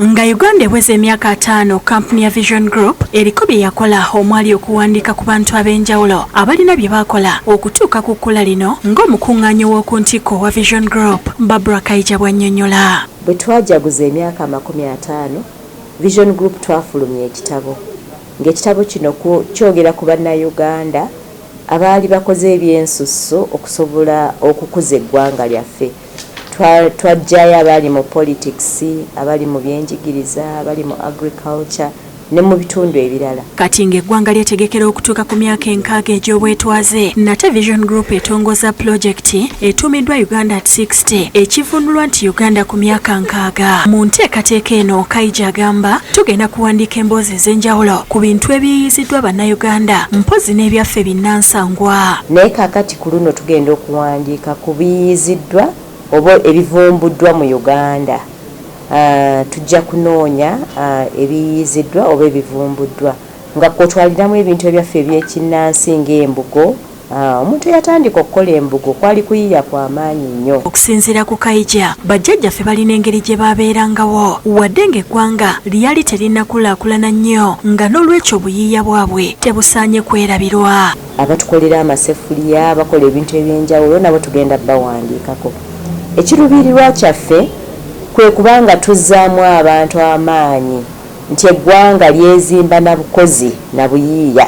Nga Uganda eweza emyaka 50, kampuni ya Vision Group eriko bye yakola, omwali okuwandiika ku bantu ab'enjawulo abalina bye baakola okutuuka ku kkula lino, ng'omukuŋŋaanyi w'oku ntikko wa Vision Group, Barbara Kaija, bw'annyonnyola. Bwe twajaguza emyaka 50 Vision Group, twafulumya ekitabo, ng'ekitabo kino kyogera ku Bannayuganda abaali bakoze ebyensusso okusobola okukuza eggwanga lyaffe. Twajjayo abali mu politics, abali mu byenjigiriza, abali mu agriculture ne mu bitundu ebirala. Kati ng'eggwanga lyetegekera okutuuka ku myaka 60 egy'obwetwaze, nate Vision Group etongoza pulojekiti etuumiddwa Uganda at 60, ekivunulwa nti Uganda ku myaka 60. Mu nteekateeka eno, Kaija agamba, tugenda kuwandiika emboozi ez'enjawulo ku bintu ebiyiiyiziddwa Bannayuganda, mpozi n'ebyaffe binnansangwa. Naye kaakati ku luno tugenda okuwandiika ku biyiiyiziddwa oba ebivumbuddwa mu Uganda. Tujja kunoonya ebiyiiyiziddwa oba ebivumbuddwa, nga kwotwaliramu ebintu ebyaffe ebyekinnansi ng'embugo. Omuntu eyatandika okukola embugo, kwali kuyiiya kwa maanyi nnyo. Okusinziira ku Kaija, bajjajjaffe balina engeri gye babeerangawo wadde ng'eggwanga lyali terinnakulaakulana nnyo, nga n'olwekyo obuyiiya bwabwe tebusaanye kwerabirwa. Abatukolera amasefuliya, bakola ebintu ebyenjawulo, nabo tugenda bawandiikako. Ekiruubirirwa kyaffe kwe kubanga tuzzaamu abantu amaanyi nti eggwanga lyezimba na bukozi na buyiiya.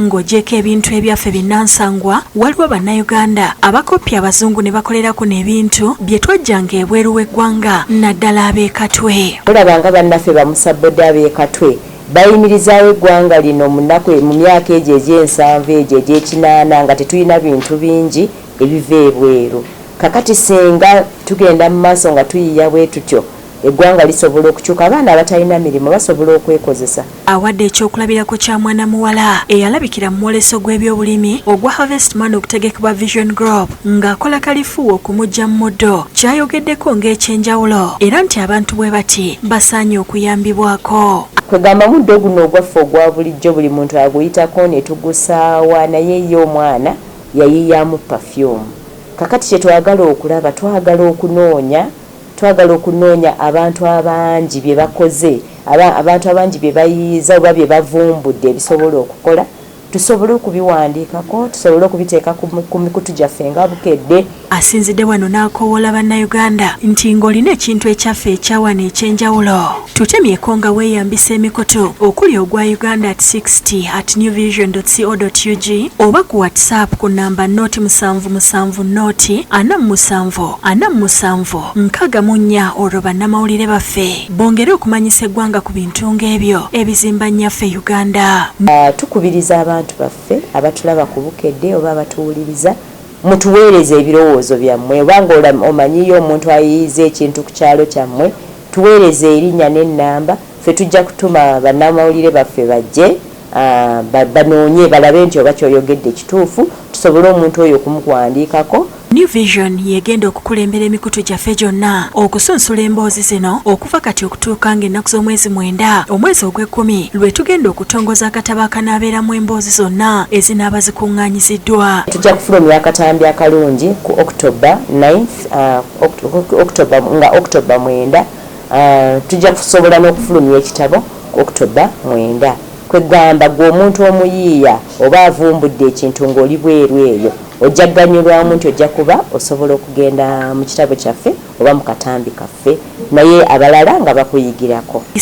Ng'ogyeko ebintu ebyaffe binnansangwa, waliwo Bannayuganda abakoppya abazungu ne bakolera kuno ebintu bye twajjanga ebweru w'eggwanga, naddala ab'ekatwe. Olaba nga bannaffe bamusabodde ab'ekatwe bayimirizaawo eggwanga lino mu nnaku, mu myaka egyo egy'ensanvu, egyo egy'ekinaana, nga tetulina bintu bingi ebiva ebweru. Kakati singa tugenda mu maaso nga tuyiiya bwe tutyo, eggwanga lisobola okukyuka, abaana abatalina mirimu basobola okwekozesa. Awadde ekyokulabirako kya mwana muwala eyalabikira mu mwoleso gw'ebyobulimi ogwa Harvest Man okutegekebwa Vision Group ng'akola kalifuuwa okumuggya mu muddo, kyayogeddeko ng'ekyenjawulo, era nti abantu bwe bati basaanye okuyambibwako. Kwegamba muddo guno ogwaffe ogwa bulijjo, buli muntu aguyitako ne tugusaawa, naye ye omwana yayiiyamu perfume. Kakati kye twagala okulaba, twagala okunoonya abantu abangi bye bakoze, abantu abangi bye bayiiza oba bye bavumbudde ebisobola okukola, tusobole okubiwandiikako, tusobole okubiteeka ku mikutu gyaffe nga Bukedde. Asinzidde wano n'akoowoola Bannayuganda nti ng'olina ekintu ekyaffe ekyawano ekyenjawulo, tutemyeko nga weeyambisa emikutu okuli ogwa uganda at 60@newvision.co.ug oba ku WhatsApp ku namba 077 047 47 64, olwo bannamawulire baffe bongere okumanyisa eggwanga ku bintu ng'ebyo ebizimba nnyaffe Uganda. Tukubiriza abantu baffe abatulaba ku Bukedde oba abatuwuliriza, mutuweereze ebirowoozo byammwe, oba nga omanyiyo omuntu ayiiyiza ekintu ku kyalo kyammwe, tuweereze erinnya n'ennamba. Ffe tujja kutuma bannamawulire baffe bajje banoonye balabe nti oba kyoyogedde kituufu, tusobole omuntu oyo okumuwandiikako. New Vision yegenda okukulembera emikutu gyaffe gyonna okusunsula emboozi zino okuva kati okutuuka ng'ennaku z'omwezi 9 omwezi ogw'ekkumi, lwe tugenda okutongoza akatabo akanaabeeramu emboozi zonna ezinaaba zikuŋŋaanyiziddwa. Tujja kufulumya akatambi akalungi ku October 9th, October, nga October 9. Tujja kusobola n'okufulumya ekitabo ku October 9. Kwegamba gwe omuntu omuyiiya oba avumbudde ekintu ng'oli bweru eyo, ojja kuganyulwamu nti ojja kuba osobola okugenda mu kitabo kyaffe oba mu katambi kaffe, naye abalala nga bakuyigirako.